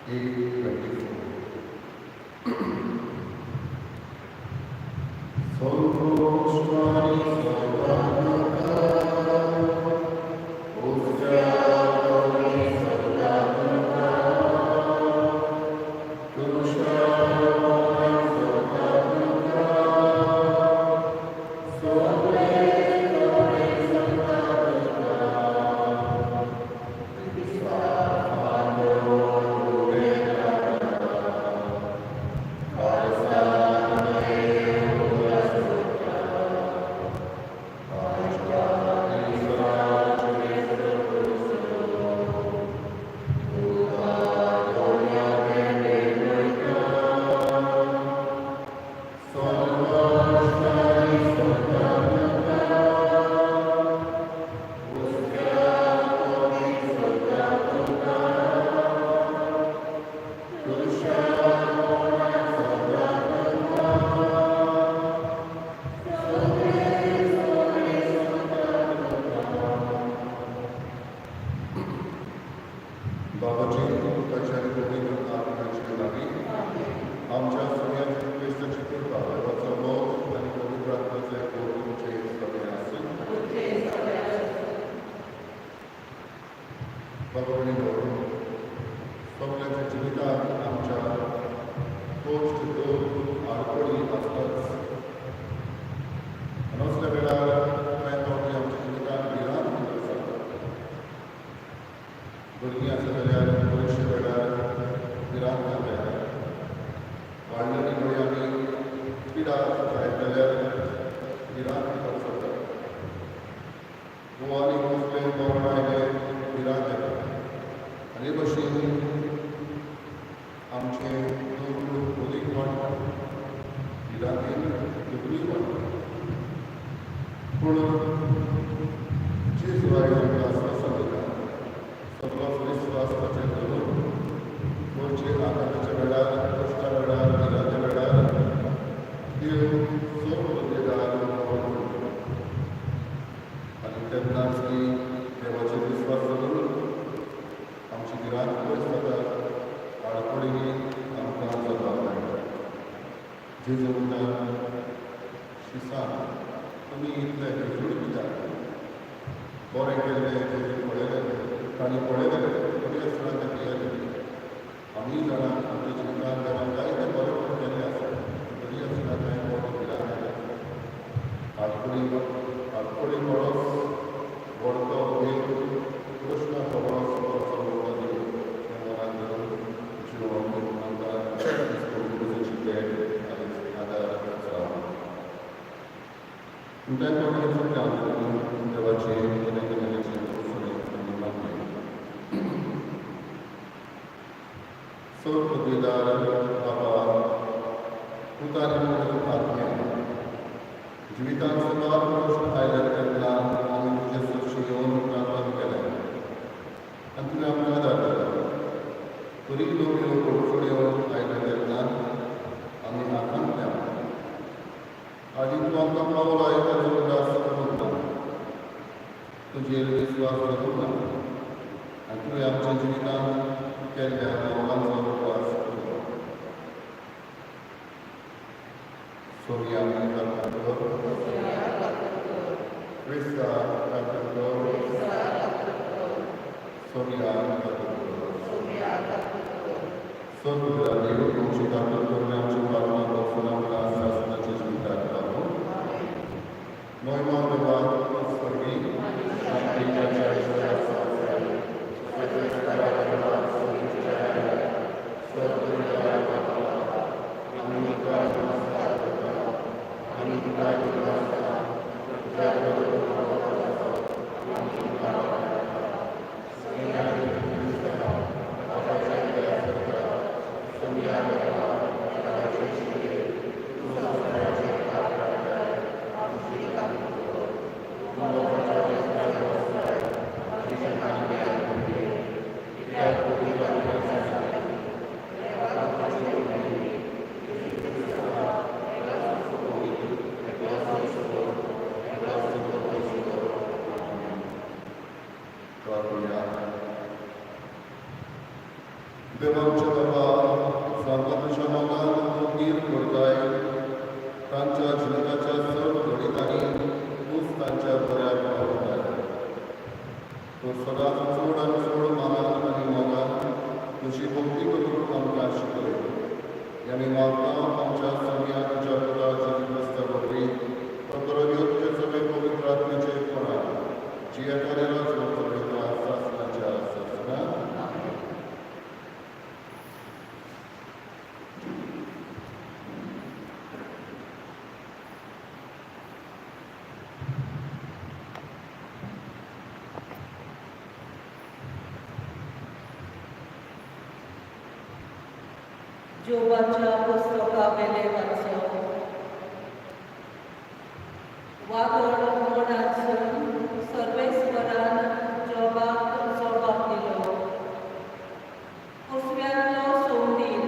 8:24. संतोषानि सदानुका उज्जावनि सदानुका तुषावनि सदानुका सोरे सोरे सदानुका बाबाजी ताच्या आनी पवित्र आत्म्याचे नांवी. आमच्या सगळ्या क्रिस्ताची कृपा, देवाचो मोग आनी पवित्र आत्म्याचो एकवट तुमचे सगळे आसूं. बाबा भयणींनो, सगळ्यांच्या जिवितांत आमच्या कश्ट, दूख, आडखळी आसताच आनी असल्या वेळार कांय फावटी आमच्या जिवितांत भिरांत भितर सरता. भुरगीं आसा जाल्यार परिक्षे वेळार भिरांत घालता येता. वाडलेली घडये आमी पिडा जायत जाल्यार भिरांत भितर सरता. वो आनी कसलें मरण आयलें, भिरांत येता. आनी हे भशेन आमचें दूख अदीक वाडटा, भिरांतीन दुखूय वाडटा. पूण जेजू आयज आमकां आस्वासन दिता, सगळोच विस्वास ताचेर धरून वरचे आघाताच्या वेळार, कश्टा वेळार, भिरांते वेळार देव सर्व दिदार. आनी तेन्नाच ती देवाचेर विस्वास धरून आमची भिरांत पयस जाता, आडखळींनी आमकां जगपाक मेळटा. जेजू म्हणटा, शिसां, तुमी इतले भिजूड कित्याक? बरें केल्लें जेजून पळयलें, तांणी पळयलें, तरी आसतना ते भियेले. आमी जाणां, आमच्या जिवितांत देवान जायते बरें केल्लें आसा, तरी आसतना कांय फावटी भिरांत येता. आडखळी आडखळी परस व्हडलो देव, प्रश्ना परस व्हडलो देव हें मनांत धरून जिवन आमकां भेट आनी आदार जावं. त्या फावटी सगळ्या देवाची आनी भरसणी आमी मागली. सर्व बाबा, पुता आनी पवित्र आत्म्या, जिवितांत साबार प्रश्न आयले तेन्ना आमी तुजे सरशी येवन प्रार्थना केलें आनी तुवें आमकां आदार दिलो. तरी नव्यो अडचण्यो आयल्यो तेन्ना आमी आकांतल्या. आनी तूं आमकां पावलाय ताचो उगडास करूंक ना, तुजेर विस्वास दवरूंक ना आनी तुवें आमच्या जिवितांत केल्ल्या पावलांचो उगडास करूं. सोनिया कर, क्रिस्ता कर, सोनिया कर. सर्व देव तुमची ताकद करून आमची प्रार्थना बसून आमकां सासणाच्या जिविताक पावो. मोहिमा देवाक स्वर्गी. देवांच्या बाबा, जांकां तुज्या मोगान तूं थीर करताय, तांच्या जिविताच्या सर्व घडितांनी तूंच तांच्या बऱ्याक पावताय. तूं सदांच चड आनी चड मानान आनी मोगान तुजी भक्ती करूंक आमकां शिकय. हें आमी मागता आमच्या स्वामया तुज्या पुता जेजू क्रिस्ता वरवीं, तो बरोबर तुज्या सगळे पवित्र आत्म्याचे एकपणान जियेता, राज चलयता सासणाच्या सासणा. जोबाच्या पुस्तकावेले वाचो. वादळ मनातसून सर्वेस्वरान जोबाक जबाब दिलो. कुसव्यांतलो सोमदीन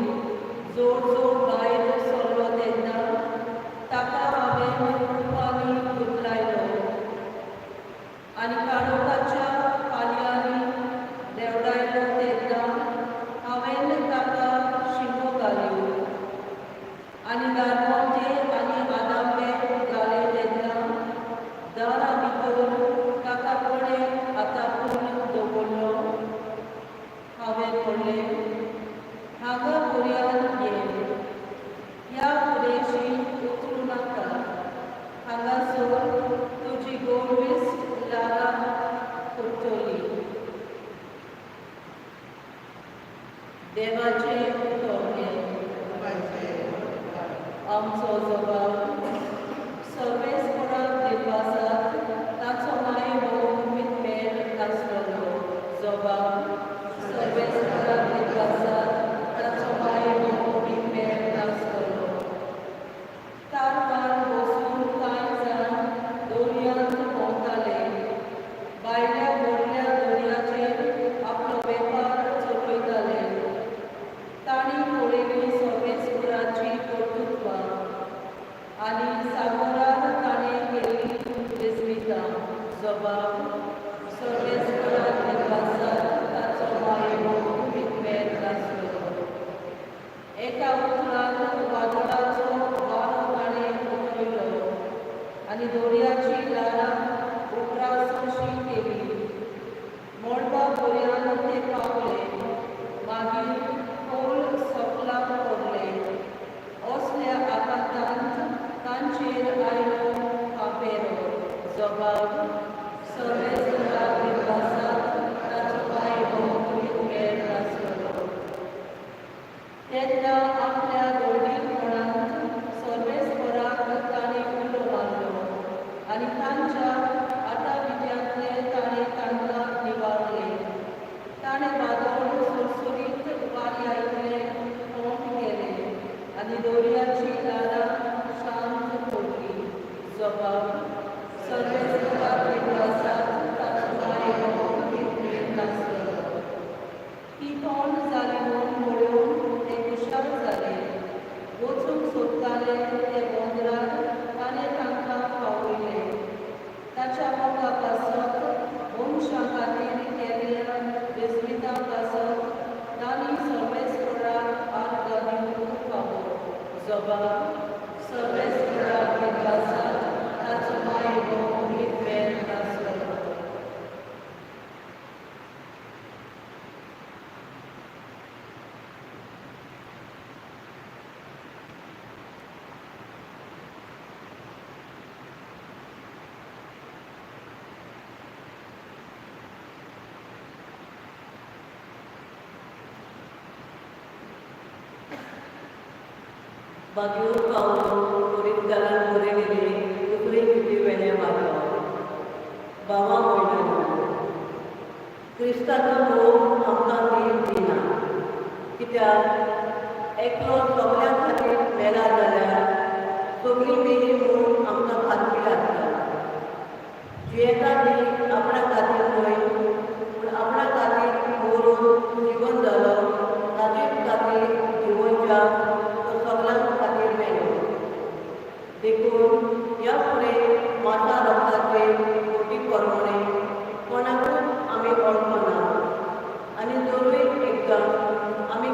जोड जोड भायर सरलो तेन्ना ताका हांवें कुपांनी गुठलायलो आनी काळोखाच्या पालयांनी देंवडायलो तेन्ना हांवें ताका शिमो घाल्यो आनी दारवंटे आनी आदांबे घाले तेन्ना दारा भितर ताका कोणें आतापून दवरलो. हांवें म्हणलें, हांगा पर्यान ये, ह्या फुडेशी उतरूं नाका, हांगासर तुजी गर्विश्ट ल्हारां फुट्टलीं. देवाचें उतर हें. आमचो जबाब. सर्वेस्पराक दिवपासात, ताचो मायभोग मितमेर आसतलो. जबाब. सर्वेस्पराक दिवपासात, ताचो मायभोग मितमेर आसतलो. तारवार बसून कांय जाण दर्यांत भोंवताले. भायल्या व्हडल्या दर्याचेर आपलो वेपार चलयताले. तांणी पळयली सर्वेस्पराची कर्तृत्वां आनी सागरार ताणें केल्ली विस्मितां. जबाब. सर्वेस्पराक दिवपासात, ताचो मायभोग मितमेर आसतलो. एका उतरान वादळाचो वारो ताणें उखयलो आनी दर्याची ल्हारां उप्रासशी केली. मळबा पर्यान ते पावले, मागीर खोल सकलाक पडले. असल्या आकांतांत तांचेर आयलो कांपेरो. जबाब. सर्वेस्पराक दिवपासात, ताचो मायभोग मितमेर आसतलो. तेन्ना आपल्या दळडीरपणांत सर्वेस्पराक ताणें उलो मारलो आनी तांच्या आटाविट्यांतले ताणें तांकां निवारले. ताणें वादळ सुरसुरीत वाऱ्या इतलें थंड केलें आनी दर्याची ल्हारां शांत पडलीं. जबाब. सर्वेस्पराक दिवपासात, ताचो मायभोग मितमेर आसतलो. ती थंड जाली म्हूण पळोवन ते खुशाल जाले. वचूंक सोदताले ते बंदरार ताणें तांकां पावयले. ताच्या मोगा पासत, मनशां खातीर केल्ल्या विस्मितां पासत तांणी सर्वेस्पराक आर्गां दिवंक फावो. जबाब. सर्वेस्पराक दिवपासात, ताचो मायभोग मितमेर आसतलो. बागेर पावलो कोरिंतकारांक बरयलेले दुसरे चिटी वेलें वाचप. भावा भयणांनो, क्रिस्ताचो मोग आमकां धीर दिना, कित्याक एकलो सगळ्यां खातीर मेला जाल्यार सगळीं मेली म्हूण आमकां खात्री आसता. जियेता ती आपणा खातीर न्हय, पूण आपणा खातीर मरून जिवन जालो ताचेच खातीर जिवनच्या तो सगळ्यां खातीर मेलो. देखून ह्या फुडें माता रक्ताचे कोटी प्रमाणे कोणाकूच आमी वळखना आनी जरूय एकदां आमी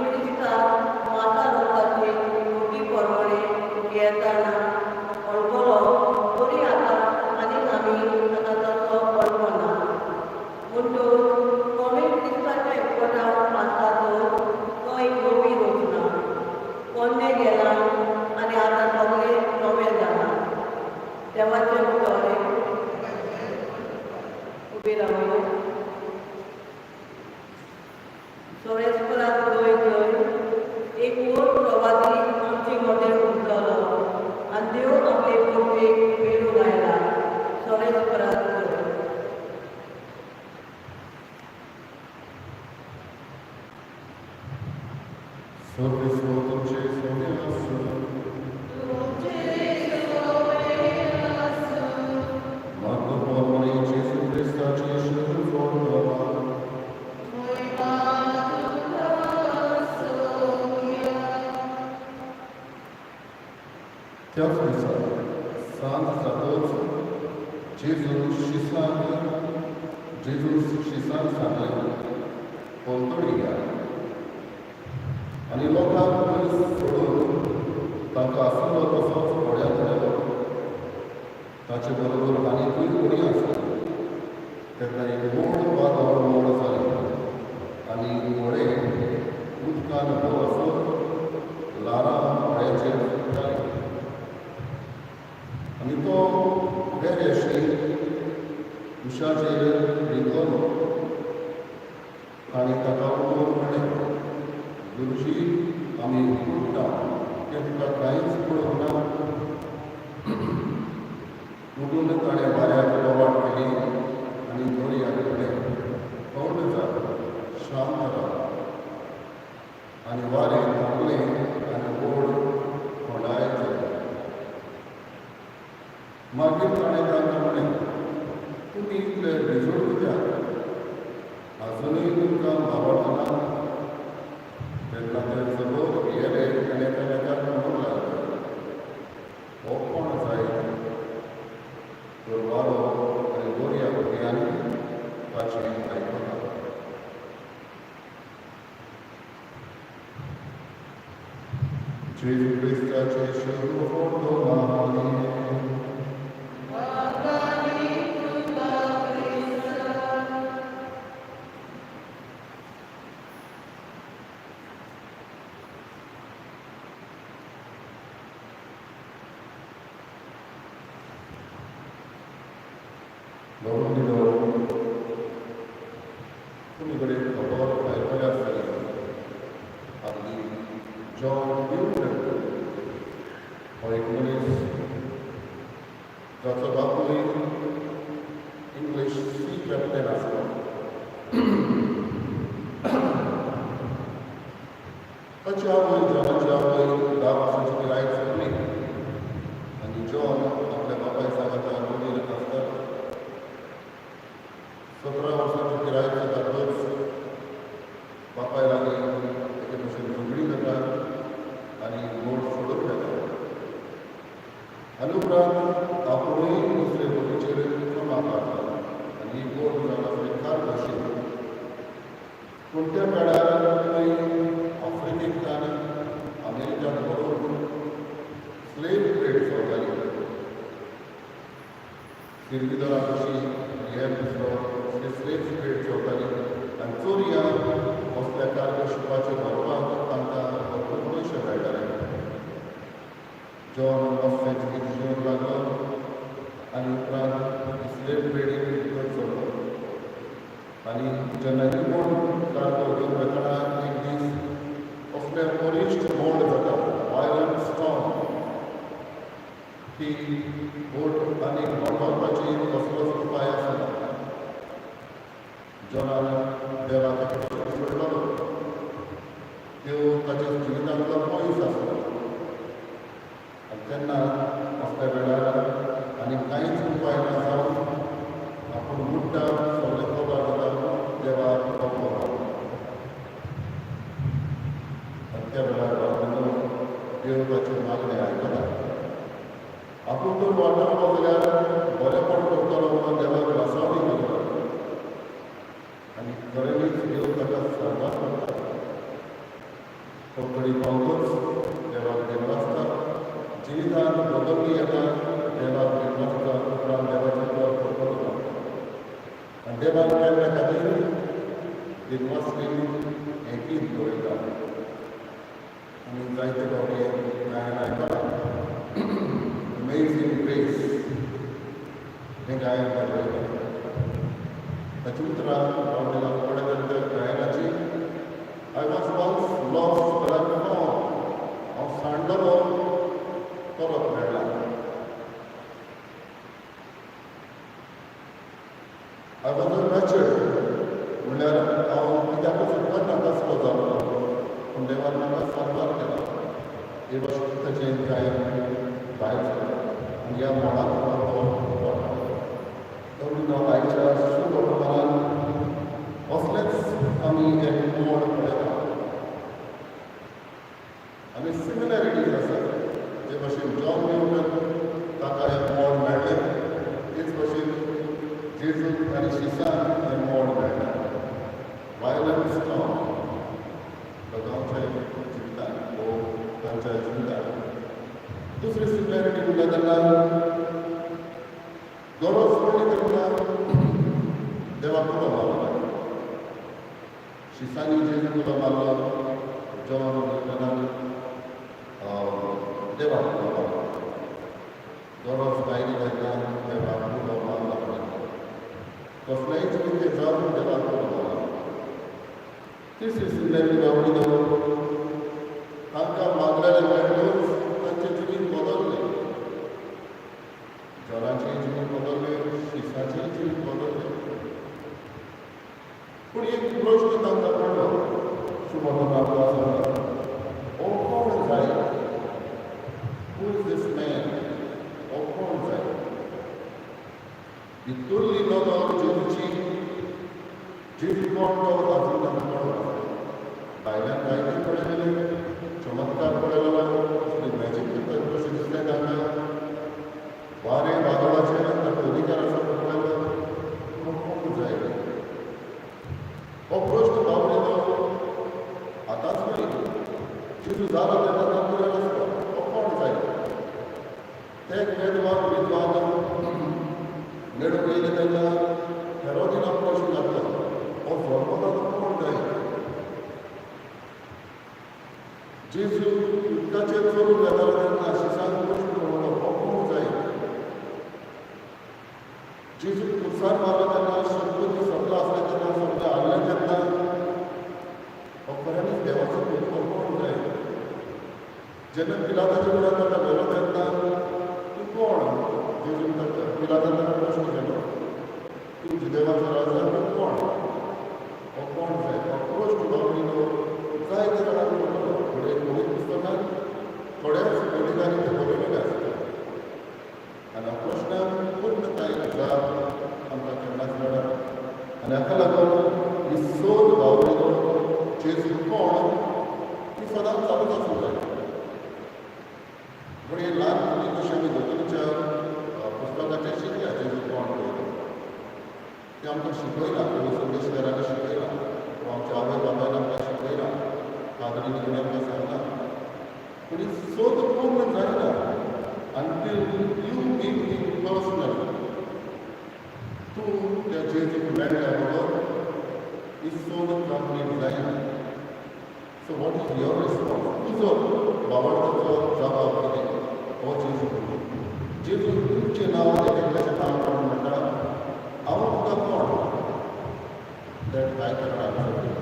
सोरेस्पराक वयर थंय एक व्हड प्रवादी आमचे मदें उरतलो आनी देव आपले पोटयेक मेळूंक आयला. सोरेस्पराक वयर. सर्वेस्पर तुमचे सवणें आसूं. मागो पोरमणी जेजू क्रिस्ताची शुद्ध फोडवा. त्याच दिसा सांज जातच जेजू शिसांक सांगलें, पलतडी या. आनी लोकांक पयस सोडून तांकां आशिल्लो तसोच व्हड्यांत गेलो. ताचे बरोबर आनीकूय व्हडीं आसलीं. तेन्ना एक व्हड वादळ मोड जालें आनी व्हडें उदकान भरसून ल्हारां व्हड्याचेर फुट्टालीं. आनी तो वेरेशी उशाचेर न्हिदलो. ताणें ताका उठोवन म्हणलें, गुरुजी, आमी बुडटा तें तुका कांयच पडूंक ना? उठून ताणें वाऱ्याक बोवाळ केली आनी दर्याक म्हणलें, थंड जा, शांत राव. आनी वारें थांबलें आनी व्हड थंडाय जाली. मागीर ताणें तांकां म्हणलें, तुमी इतले भिजूड कित्याक? आजुनूय तुमकां भावार्थ ना? तेन्ना ते जबर भियेले आनी एकामेकाक म्हणूंक लागले, हो कोण जायत तर वारो आनी दर्या भियान ताचें आयकता? जेजू क्रिस्ताचे शुद्ध फोटो. वागाली तुका क्रिस्ता. बाबा, तुमी कडेन खबर आयकल्या आसतली आपली. जॉन न्यूटन हो एक मनीस जाचो बापूय इंग्लीश सी कॅप्टन आसलो. ताची आवय, जॉनाची आवय, 10 वर्सांची पिरायेर सोडली आनी जॉन आपल्या बापाय सांगाता रोमीर आसतालो. 17 वर्सांची पिरायेर जातकच बापाय लागीं एके भशेन झगडी जाता आनी बोट सोडून वेता आनी उपरांत आपुणूय दुसरे बोटीचेर कामाक लागता आनी ही बोट जावन आसली कार्गो शीप. पूण त्या काळार थंय आफ्रिकेंतल्यान अमेरिकान व्हरून स्लेव ट्रेड चलताली. सिर्विदोरा कशी हेर दुसरो स्लेव ट्रेड चलताली आनी चोरयां असल्या कार्गो शिपाचेर व्हरपाक तांकां भरपूर पयशे मेळटाले. जॉन असलें जिवीत जिवंक लागलो आनी उपरांत स्लेव ट्रेडीन भितर सरलो. आनी जेन्ना ही बोट कार्गो घेवन वतना एक दीस असलें अरिश्ट मोड जाता, वायलंट स्टॉर्म, की बोट आनीक वाटावपाची कसलोच उपाय आसना. जॉनान देवाक सोडलो. देव ताच्या जिवितांतलो पयस आसलो. आनी तेन्ना असल्या वेळार आनी कांयच उपाय ना जावन आपूण बुडटा सगळें खबर जाता, देवाक खबर. आनी त्या वेळार बाबूनो देव ताचें मागणें आयकता. आपूण तर वाटावलो जाल्यार बरेपण करतलो म्हणून देवाक लासावणी करता आनी खऱ्यांनीच देव ताका स्वर्गात व्हरता. पलतडी पावतच देवाक दिनवासता. जिवितांत बदलणी येता. देवाक दिनवासता. उपरांत देवाचें देव करता आनी देवान केल्ल्या खातीर दिनवासणी हें गीत बरयता. आमी जायते फावटी गायन आयकलां. अमेझींग ग्रेस हें गायन बरयता. ताची उतरां आवडला. थोड्या त्या गायनाची हे भाशेन ताचें कांय भायर सरता आनी ह्या मोडाक तो पडटा. आयच्या सुवर्तमानान असलेच आमी एक मोड पळयता आनी सिमिलॅरिटीज आसात. जे भाशेन जॉन न्यूटन ताका हें मोड मेळ्ळें, तेच भाशेन जेजूक आनी शिसाक हें मोड मेळटा. वायलंट स्टॉर्म दोगांच्या जिवितान वो तांच्या जिवितान. दुसरी सिमिलॅरिटी म्हणल्यार तेन्ना गरज पडली तेन्ना देवाक उलो मारलो. शिसांनी जेजूक उलो मारलो, जॉन न्यूटनान देवाक उलो मारलो. गरज आयली तेन्ना देवाक उलो मारला पडटा. कसलेंय जिवीत तें जावन देवाक उलो मारला. तिसरी सिमिलॅरिटी, बाबडी, तांकां मागलेलें मेळटूच तांचें जिवीत बदललें. जॉनाचें जिवीत बदललें, शिसाचें जिवीत बदललें. पूण एक प्रश्न तांकां पडलो. शुभमनाथ सांगता, हो कोण जाय? Who is this man? हो कोण जाय? भितरली नदर जेजूची. जेजू कोण तो अजून तांकां कळना. भायल्यान जायते पळयलेले, चमत्कार पळयलेलो, कसली मॅजीक करता कशें दिसलें तांकां. वारें वादळाचेर ताका अधिकार आसा तो पळयलो. पूण कोण जाय हो प्रश्न बाबडे तो आतांच न्हय, जेजू जाला तेन्ना तांकां आसता, हो कोण जाय? ते विद्वान विद्वान मेळूंक येयले तेन्ना हेरोदीन प्रश्न घातलो, हो जल्मता तो कोण जाय? जेजू उदकाचेर चलून वेतालो तेन्ना शिसांक प्रश्न पडलो, हो कोण जाय? जेजू खुर्सार मारलो तेन्ना शंपती सगळो आसले तेन्ना, सगळें हाडलें तेन्ना, हो खऱ्यांनीच देवाचो पूत, हो कोण जाय? जेन्ना पिलाताच्या फुड्यान ताका व्हेलो तेन्ना, तूं कोण? जेजून ताका, पिलातान ताका प्रश्न केलो, तूं जुदेवाचो राजा, तूं कोण? हो कोण जाय? हो प्रश्न बाबडीनो जायते जाणांक पडलो. थोडे पवित्र पुस्तकान, थोड्याच लेखकांनी ते बरयलेले आसता आनी ह्या प्रश्नाक पूर्णतायेन जाप आमकां केन्नाच मेळना. आनी हाका लागून ही सोद, बाबडीनो, जेजू कोण, ती सदांच चालूच आसूंक जाय. पूण हे ल्हान भुरगीं कशें आमी दोतोराच्या पुस्तकाचेर शिकल्या जेजू कोण पळय, ते आमकां शिकयला, संदेशकारांनी शिकयला वा आमच्या आवय बापायन आमकां शिकयला, पाद्रीनी कोणी आमकां सांगला. पूण ही सोद पूर्ण जायना until you meet him personal. तूं त्या जेजूक मेळ्ळ्या बगर ही सोद कंप्लीट जायना. So what is your response? तुजो भावार्थाचो जबाब कितें? हो जेजू, जेजू तुमचें नांव, एकल्याचें नांव कोण म्हणटा, हांव तुका कोण? That I cannot answer.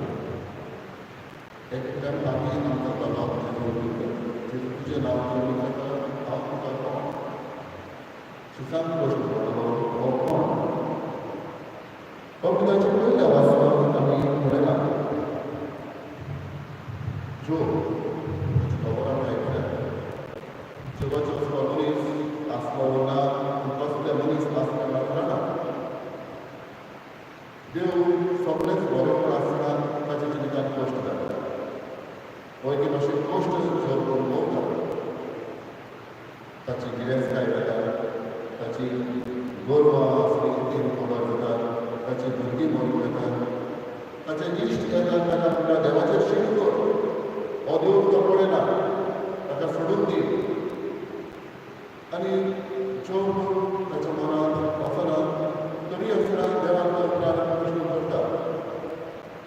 एकट्यान आमी आमचो जबाब जेजू दिवपाक. जेजू तुजें नांव कितें विचारता, हांव तुका कोण? शिसांक प्रश्न पडलो, हो कोण? पवित्राच्या पयल्या वाचपाक आमी पळयला जो ताची खबर आमी आयकल्या. जोबाचो असलो मनीस आसलो ना, कसले मनीस आसले ना जाणा. देव सगळेंच बरेंपण आसतना ताच्या जिवितांत कश्ट जाता. हो एक भाशेन कश्ट जोब अनुभवता. ताची गिरेस्तकाय वता, ताची गोरवां आसली ती खबर जाता, ताची भुरगीं मरून वतात. ताचे इश्ट येतात, ताका म्हणटा, देवाचेर शीण कर, हो देव तुका पळयना, ताका सोडून दी. आनी जोब ताच्या मनांत वचना, तरी आसतना देवान तो उपरांत प्रश्न करता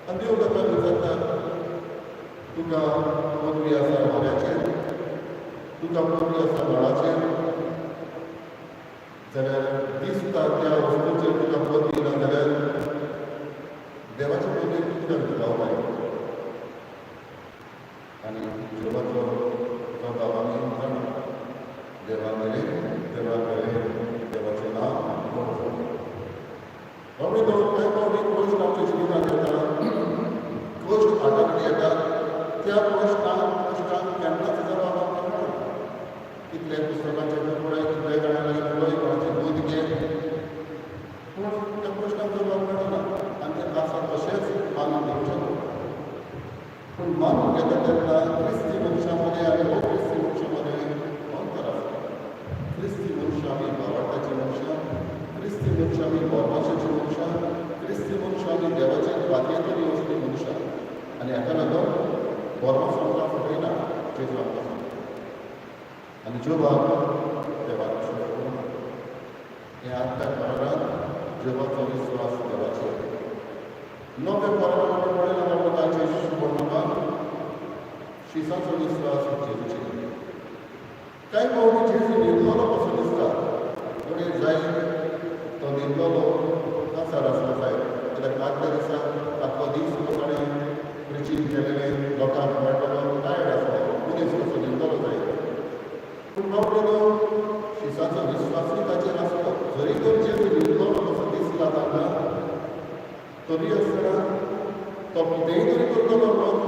आनी देव ताका विचारता, तुका पदवी आसा वाऱ्याचेर, तुका पदवी आसा व्हाळाचेर, जाल्यार दिसता त्या वस्तूचेर तुका पदवी ना जाल्यार देवाचे पदवी तूं कित्याक दुबावताय? आनी जोबाचो जबाब आमी जाणा, देवान दिलें, देवान व्हेलें, देवाचें नांव व्हड जावं. बाबडे, कांय फावटी प्रश्न आमच्या जिवितांत येता, कश्ट हातांत येतात, त्या प्रश्नाक केन्नाच जबाब आमकां मेळना. कितले पुस्तकांचे पळय, कितले जाणां लागीं उलय, कोणाची दूद घे, पूण त्या प्रश्नाक जबाब मेळना आनी ते आसा तशेंच मानून घेवचें पडटा. पूण मानून घेता तेन्ना क्रिस्ती मनशां मदें आनी अक्रिस्ती मनशां मदें अंतर आसा. क्रिस्ती मनशां आमी भावार्थाची मनशां, क्रिस्ती मनशां आमी भरवशाची मनशां, क्रिस्ती मनशां आमी देवाचे पातयेतली असली मनशां. आनी हाका लागून भरवंसो आमकां फटयना, जेजू आमकां सांगता. आनी जोबाक देवाक विश्वास करूं. हे आत्ता करारांत जोबाचो विस्वास देवाचेर. नव्या करारान आमी पळयला बाबा, ताचे सुवर्णमान शिसाचो विस्वास जेजूचेर. कांय फावटी जेजू न्हिदलोलो कसो दिसता. घडये जायत तो न्हिदलोलो कांसार आसलो जायत, कित्याक आदल्या दिसा आदलो दीस ताणें प्रिचींग केलेलें, लोकांक मेळटलो, टायर्ड आसलो, मनीस कसो न्हिदलोलो जायत. पूण बाबडो शिसाचो विस्वासूय ताचेर आसलो. जरी तर जेजू न्हिदलोलो कसो दिसला तांकां, तरी आसतना तो कितेंय तरी करतलो म्हणून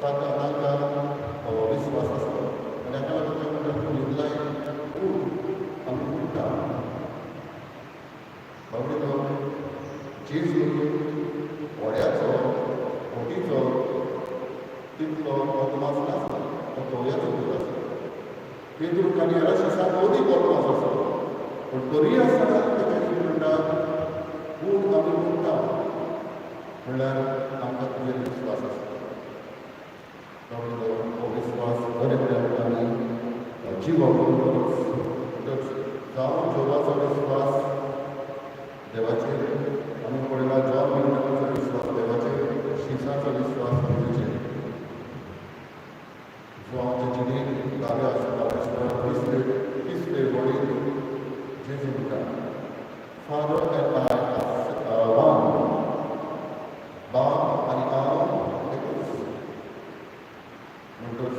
ताका तांकां विस्वास आसलो. आनी हाका लागून ते म्हणटा, तूं न्हिदलाय, उठ, आमी उठ्ठा. बाबडो जेजू व्हड्याचो, बोटीचो तितलो अदमास नासलो, तो तोवयाचो पूत आसलो. पेद्रूक आनी हेरा शिसांक अदीक अदमास आसलो. पूण तरी आसतना ते जेजू म्हणटा, उठ, आमी उठ्ठा, म्हणल्यार आमकां तुजेर विस्वास आसा. बाबडो हो विस्वास बरे बऱ्या आमी जिवो करूंक. जावं जोबाचो विस्वास देवाचेर, आमी पळयला जॉन मिल्टनाचो विस्वास देवाचेर, शिसाचो विस्वास जेजूचेर. जो आमच्या जिणेंत दावे आसता, तिसरे तिसरे वळीन जेजू म्हणटा, "Father and I are one." बाप आनी हांव एकूच. म्हणटच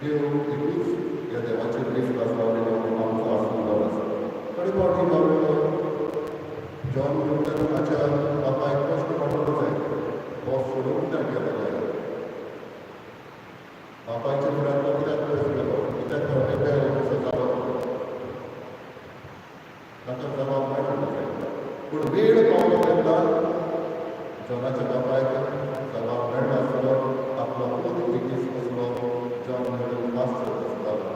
देव एकूच. ह्या देवाचेर विस्वास लावलेलो आमचो आसूंक गरज. थोडे फावटी बाबडो जॉन मिल्टन हाच्या बापायक प्रश्न पडलो जाय, हो सोडून कित्याक गेलो जाय, बापायच्या फुड्यान तो कित्याक पयस गेलो, कित्याक तो रेबेल कसो जालो. ताका जबाब मेळना जाय. पूण वेळ पावलो तेन्ना जॉनाच्या बापायक जबाब मेळनासलो, आपलो पूत एक दीस कसलो जॉन मिल्टन पास्टर कसो जालो.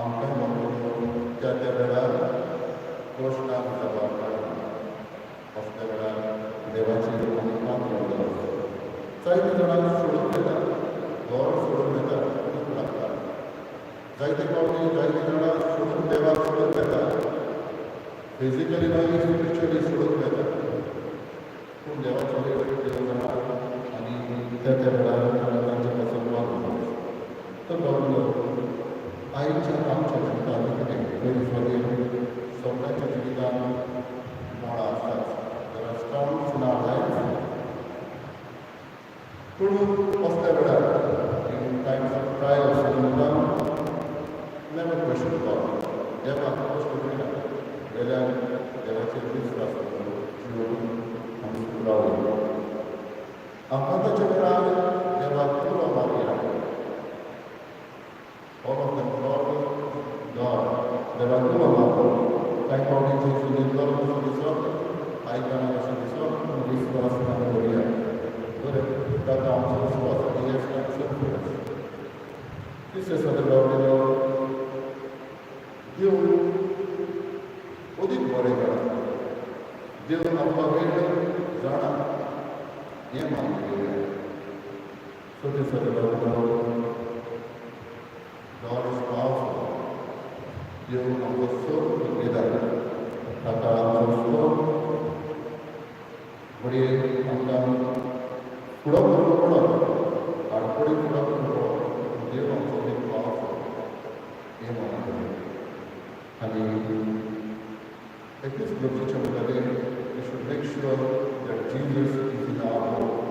आमकां बाबडो त्या त्या वेळार प्रश्नाक जबाब मेळना. असल्या वेळार देवाची आमी पात्र गरज. जायते जाणांक सोडून येता, घर सोडून येता, दूख लागता. जायते फावटी जायते जाणां सोडून, देवाक सोडून येता, फिजिकली न्हय, स्पिरिच्युअली सोडून येता. पूण देवाचो वेळ देव जाणा आनी त्या त्या वेळार तांचे पासून मागूंक. तर बाबलो, आयच्या आमच्या जिवितांत कितें पयलीं फावटी सगळ्यांच्या जिवितांत मोडां आसतात. There are storms in our life. पूण असल्या वेळार, in times of trials, म्हणटा, never question God. देवाक प्रश्न करिना. वेल्यान देवाचेर विस्वास जिवन आमी रावया. आकांताच्या वेळार देवाक उलो मारया. All of them called God. देवाक उलो मारलो. कांय फावटी जेजू न्हिदलो कसो दिसत, आयकना कशें दिसत, पूण विस्वास आमी करुया. बरें, ताका आमचो विस्वास आनी हें सिंपल. तिसरें सगळें बाबतींत देव अदीक बरें जाणा, देव आमकां वेळ जाणा हें मानून घेवया. चवथें सगळें बाबतींत God is powerful. देव आमकां सोद दिता. ताका आमचो सोद घडये आमकां फुडो करूंक पडत, आडखळी फुडो करूंक पडत, पूण देव आमचो एक पावरफूल हें मानून घेवया. आनी एकूच गरजेचें म्हणटा तें, we should make sure that Jesus is in our boat.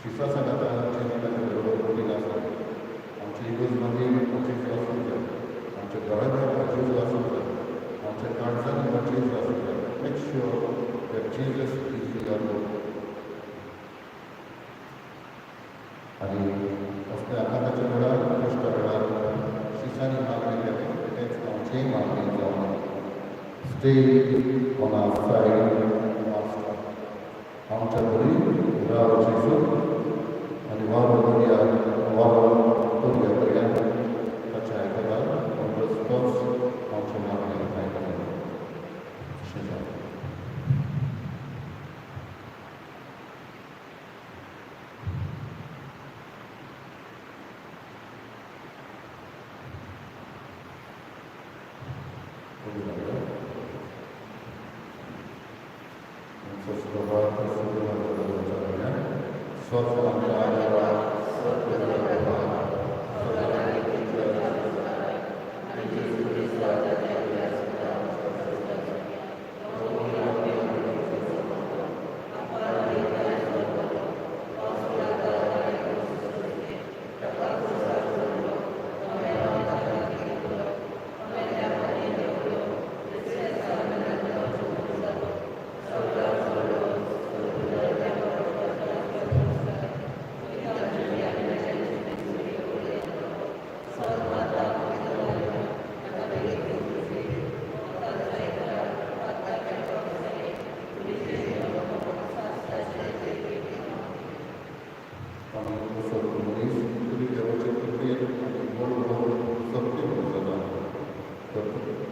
शिसा सांगाता जेजू ताच्या बरोबर बोटीन आसा. आमच्या इगर्जमध्ये जेजू आसूंक जाय, आमच्या घरांत जेजू आसूंक जाय, आमच्या काळजांनी जेजू आसूंक जाय. Make sure that Jesus is in your boat. आनी Stay on our side, Master. आमच्या बरी राव जेजू आनी वारो दर्या वारो दर्या पर्यंत ताचें आयकला म्हणटच तोच आमच्या मागणें आयकला. अशें जावं.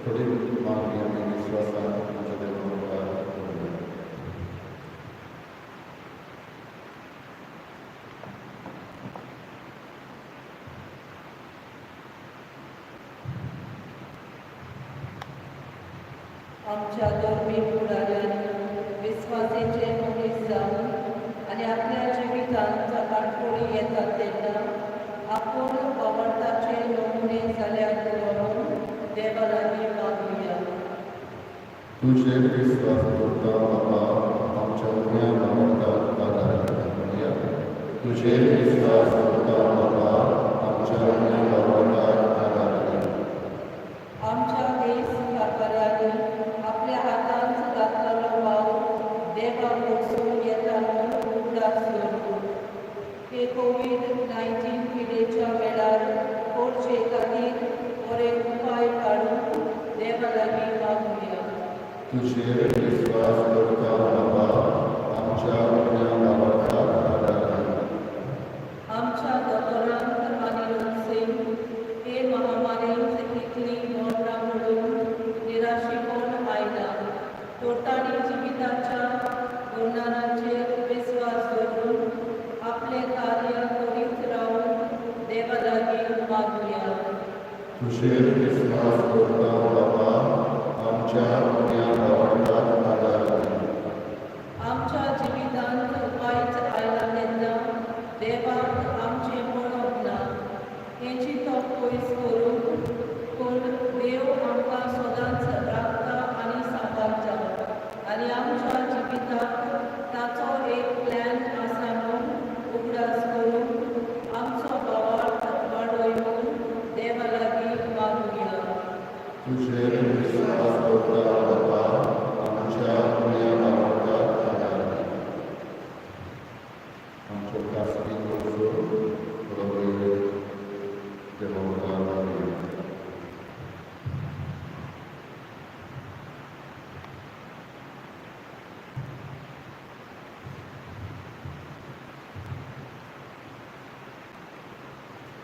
थोडी मागणी आमी विश्वासान आमच्या देवा मुखार दवरुया. आमच्या धर्मीक फुडाऱ्यांनी विस्वासेचे मनीस जावन आनी आपल्या जिवितांत आडखळी येतात तेन्ना आपूण भावार्थाचे नमुने जाल्यात म्हणून देवा लागीं मागुया. तुजेर विस्वास दवरता बाबा, आमच्या उण्या भावार्थाक आदार म्हणया. तुजेर विस्वास दवरता बाबा, आमच्या उण्या भावार्थाक आदार दी. आमच्या देश कारभाऱ्यांनी आपल्या हातांत घातलेलो वावर देवा कडसून येता म्हूण उगडास दवरूं. हे कोवीड-19 पिडेच्या वेळार करचे खातीर बरे उपाय काडूंक देवा लागीं मागुया. तुजेर विस्वास दवरता बाबा, आमच्या उण्या भावार्थाक आदार दी. आमच्या दोतोरांक आनी नर्सींक हे महामारींत इतलीं मरणां पडून निराशीपण आयलां, तर तांणी जिविताच्या गुणांचेर विस्वास दवरून आपलें कार्य करीत रावून देवा लागीं मागुया. तुजेर विस्वास दवरता बाबा, आमच्या उण्या भावार्थाक आदार दी. आमच्या जिवितांत वायट आयलां तेन्ना देवाक आमचें पडप ना हें चिंतप पयस करूंक, पूण देव आमकां सदांच राखता आनी सांबाळटा आनी आमच्या जिविताक ताचो एक प्लॅन आसा म्हूण उगडास करूंक आमचो भावार्थ वाडय म्हूण देवा लागीं मागुया. तुजेर विस्वास दवरता बाबा, आमच्या उण्या भावार्थाक आदार दी. आमचो खासगी गरजो थोडो वेळ देवा मुखार दवरुया.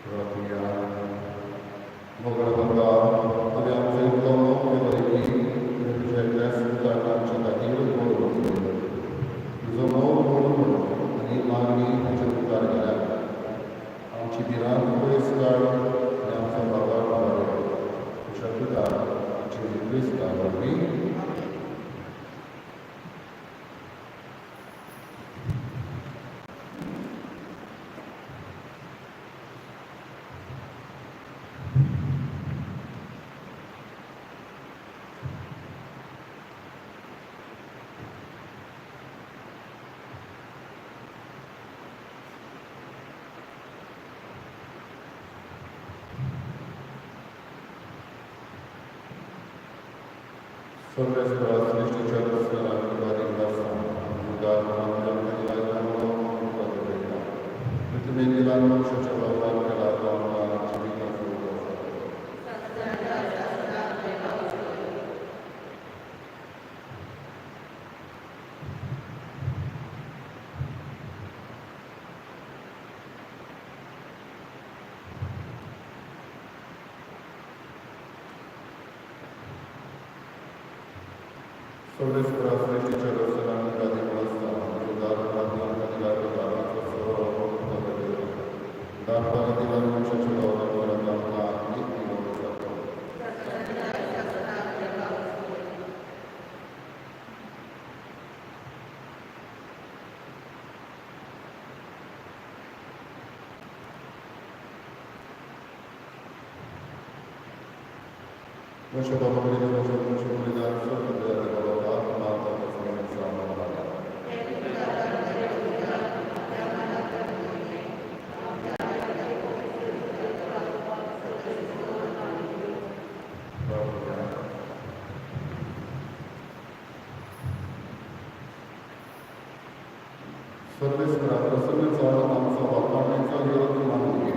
प्रार्थुया. मोगाळ बाबा, तुवें आमचो इतलो मोग केलो की तुवें तुज्या एकल्याच पुताक आमच्या खातीर बळी दिलो. तुजो मोग म्हणून आनी मागणी तुज्या मुखार गेल्या. आमची भिरांत पयस काड आनी आमचो भावार्थ वाडय. तुज्या पुता जेजू क्रिस्ता वरवीं. सर्वेस्परा सृश्टीच्या रचनाक बारीक आसा. उदार पृथ्वी गेला मनशाच्या वावरान केला तो आमकां जिविताचो उदक. सर्वेस्परा सृश्टीच्या रचना दानपानी दिला मनशाच्या दौरान आमकां आत्मीक निवड जाता. म्हज्या बाबा बलिदान म्हज्या मनशा बलिदान सर्व बाबा माता सर्वेस्परा प्रसन्न जावन आमचो वातावरणाचो योग मानून घे.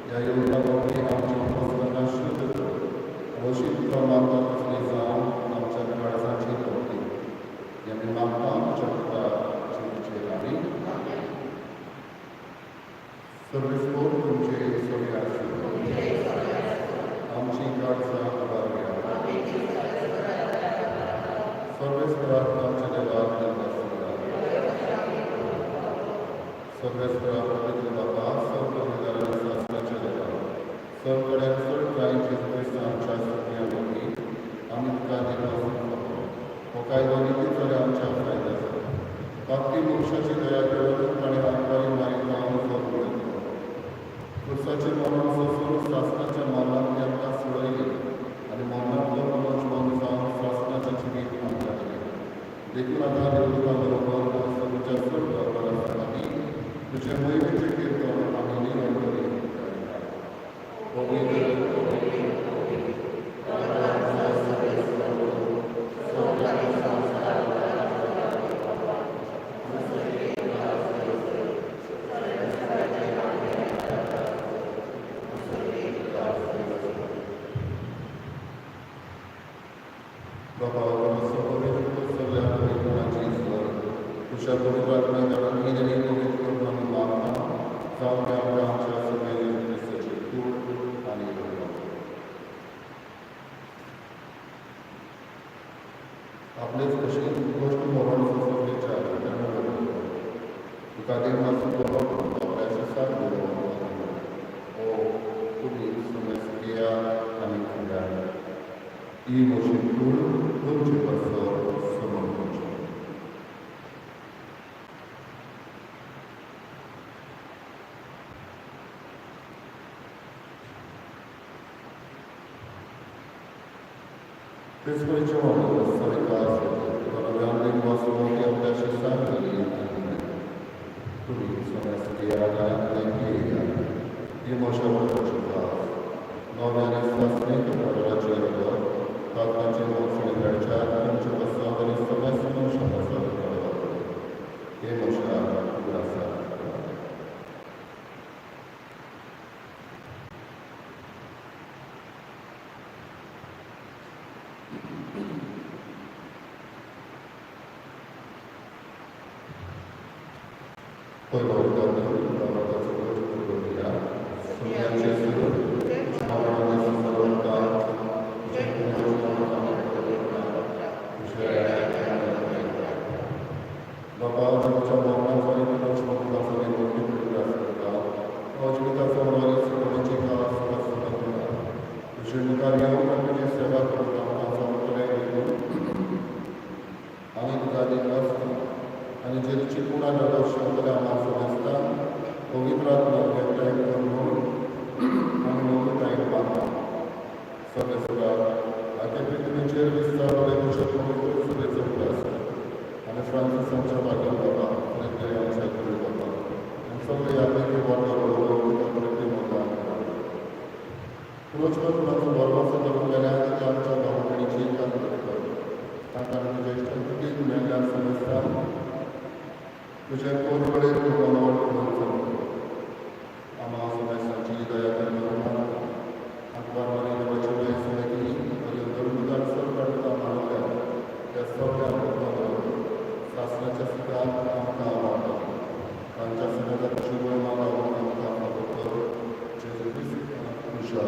ह्या योगा वरवीं आमच्या प्रसन्ना शुद्ध कर अशी तुका मागता तसली जावन आमच्या काळजाची भक्ती हें आमी मागता तुज्या तुका जिवीचेर. आमी सर्वेस्पर तुमचे सगळे आसूं. आमची काळजां उबार घ्या. सर्वेस्पराक आमच्या देवाक धन्यवाद. सर्वेस्परा पवित्र बाबा सर्व पवित्रांनी सासणाच्या देवा सर्व कडेन चड कांय जेजू क्रिस्त आमच्या सगळ्या वरवीं आमी तुका देवासून फावो. हो कायदो निती जाल्यार आमच्या फायद्याचो. बाकी मनशाची दया करून ताणें आंकवारी मारीत जावन जगूं येता. क्रुसाचें मरण सोंसून सासणाच्या मरणांतली आमकां सोडयली आनी मरणांतलो पुनर्जीवन जावन सासणाचें जिवीत आमकां दिलें. देखून आतां देवदूतां बरोबर सगळ्या चड बरोबर तुझे मोहिमेचें कीर्तन आमी निरंतरी गायता. पवित्र बाबा पवित्र सगळ्या पवित्रणाची ईश्वर तुझ्या पवित्र आत्म्याक आनी पवित्र करून आमी मागता जावन ते आमकां आमच्या सगळ्या जेजू क्रिस्ताची कूड आनी रगत. आपलेच भशेन कश्ट मरण सोंसलेच्या तेन्ना तुका देवाचो बरो आपल्या शिसाक बरोवन ओ तुमी समेस्किया आनी फुड्या ही म्हजी कूड तुमचे पासत समर्पण. तेचपरीच्या तुमी समेस्किया आनी ही म्हज्या वखदाची खास नव्या आनी सासणीक कराराचें रगत तांचे वचणे मेळच्या तुमचे पासत आनी समेस्त मनशां पासत हे म्हज्या उगडासाक. पयलो उदाहरण ताचो करूया. सुम्याचे सुरू बाबा तुमच्या मरणाचो आनी पुनर्जीवनाचो आनी उगडास करता. जिविताचो आनी सुकोवणेची खास सुखासुखां तुजे मुखार येवन आनी तुजी सेवा करून आमकां जमतलें देखून आनी तुका दिनवासता आनी जेजूची कूड आनी रगत शेवतल्या आमकां समजता पवित्र आत्मा एकठांय करून आमी नम्रतायेन मागता. सर्वेस्परा आख्या पृथ्वीचेर विस्तारले तुज्या पवित्र सुरेचो उगडास आनी फ्रांसीस आमच्या भाग्यान बाबा आनी आमच्या गुरू बाबा आनी सगळे यादीक वाटर तुका प्रेम पुनर्जीवन कुणाचो भरवंसो धरून गेल्या आनी आमच्या भाव भयणीची कांत कर. तांकां तुज्या इश्टांक मेळ्ळ्यार समजता तुज्या कोरकडे तुका नवल करून सांगता. आम्हा समेस्तांची दया करून मागता. आंकवार आनी देवाची दया समेती आनी धर्मदार सरकार तुका मानवल्या त्या सगळ्या भक्तां बरोबर सासणाच्या सुखाक आमकां वाडटा. तांच्या समेता तुजी वयर मागावून आमकां फावो कर. जेजू क्रिस्त तुज्या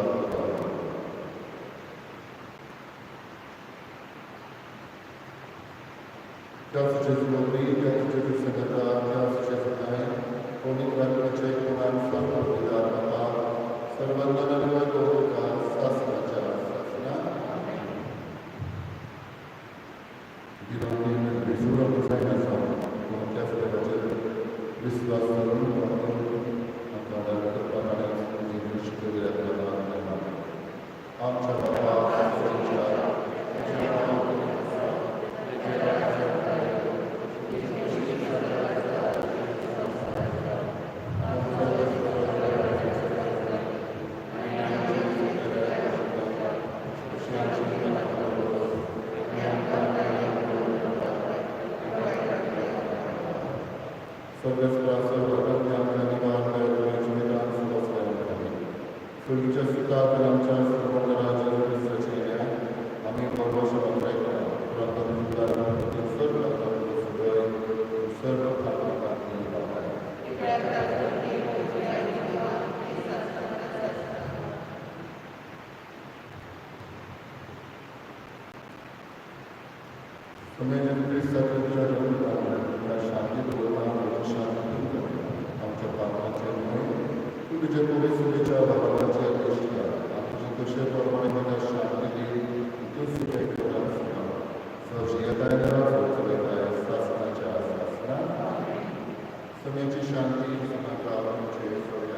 त्याच जेजू वरवीं, त्याच जेजू सांगाता, त्याच जेजू न्हय, पवित्र आत्म्याच्या एकपणान सर्व उमेदवार बाबा सर्वांना कौतुका सासनाच्या सासना. भिरांतीन भिजूरप जायनासा, पूण त्याच देवाचेर विस्वास धरून आमकां आदार करपाक आनी तुजी शिकयल्ल्या आमच्या बाबा तुमच्या सगळेच सुर्गीच्या सुखात आनी आमच्या सर्वराजा क्रिस्ताच्या आमी परमेश्वराक सर्व सर्व शांती दवरता, शांती आमच्या पात्राचेर न्हय, तूं तुजे पवित्र सुबेच्या भावाचेर इश्ट आनी तुजे कशे प्रमाणे ताका शांती दी, तूं सुबे सजियताय चलयताय सासनाच्या सासना. समयाची शांती नाका तुमचे सगळ्या.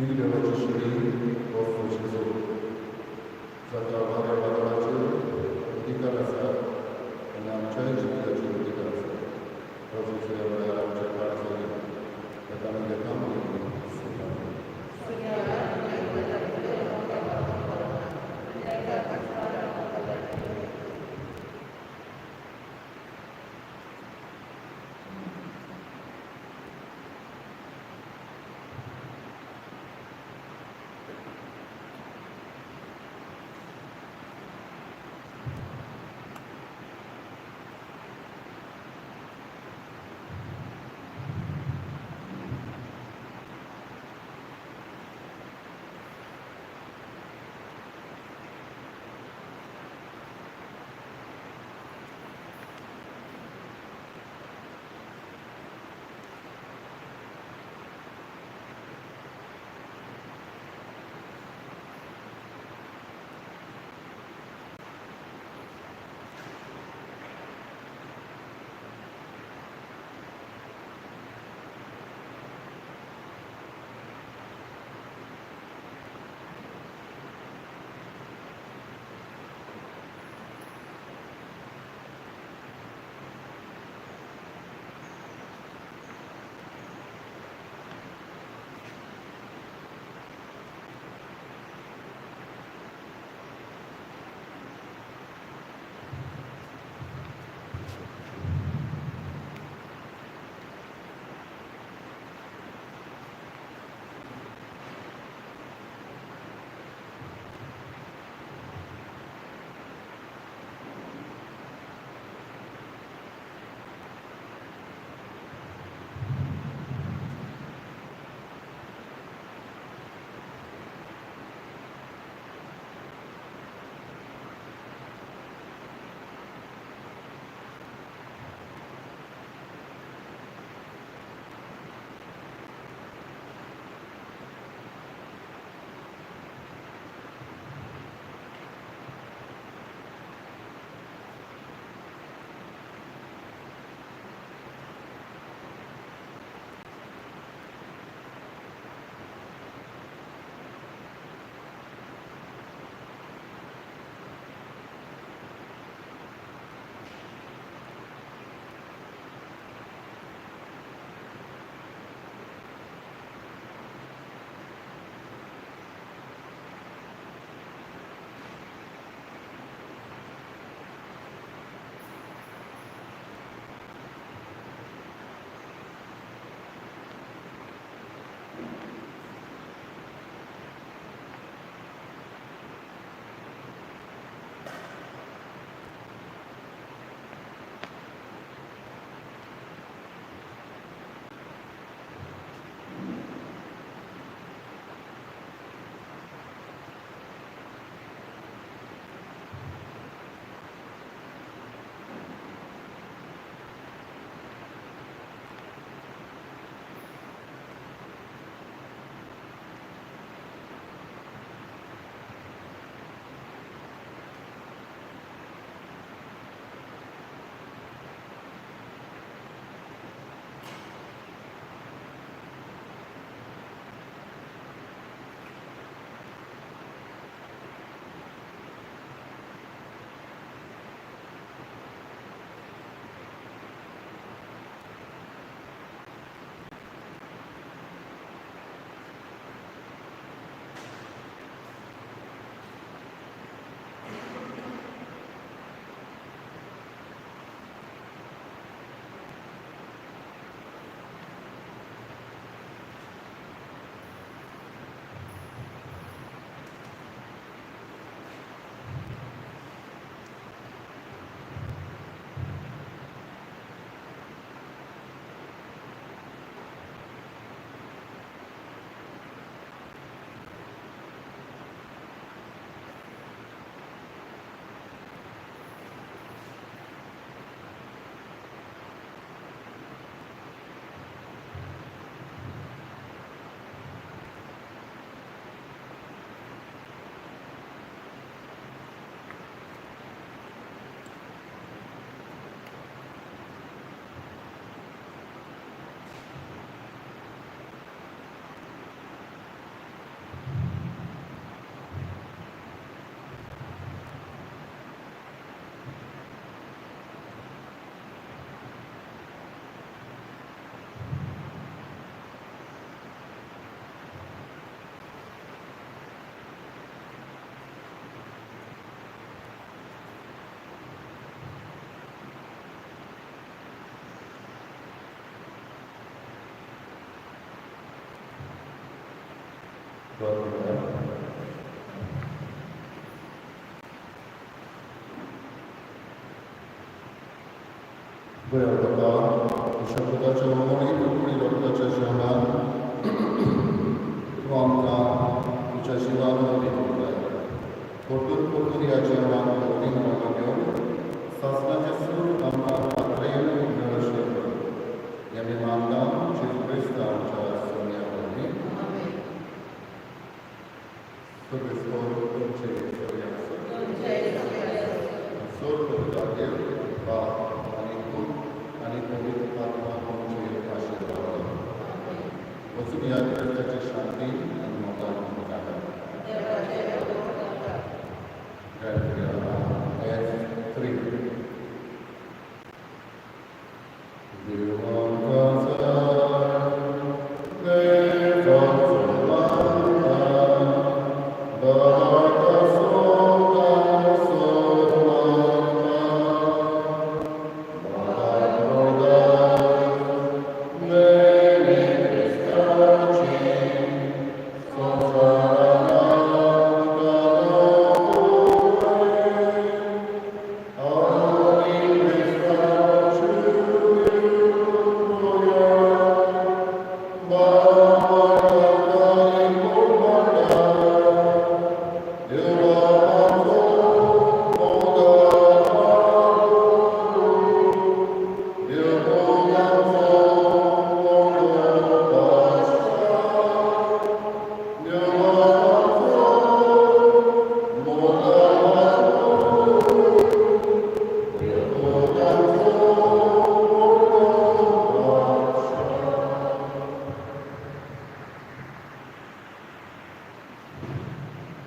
देवाची श्री वस्तूची जाका वाऱ्या वादळाचेर अधिकार आसा आनी आमच्याय जिविताचेर अधिकार आसा. जेजूच्या वेळार आमच्या काळजांनी ताका आमी घेता. प्रार्थना. दयाळ बाबा, तुज्या पुताच्या मोगी कुडकुडी रक्ताच्या जेवणान तूं आमकां तुज्या जिवान वरवीं करताय. परतून परतून ह्या जेवणान भक्तीन वांटो घेवन सासणाचें सूख आमकां पातळेन मेळशें कर. हें आमी मागता जेजू क्रिस्त आमच्या सोन्या वरवीं. सगळे तुमचे सगळे आसत. सोर करता देव बाप आनी पूत आनी पवित्र आत्मा तुमचेर आशिर्वाद. वचून ह्या क्रिस्ताची शांती.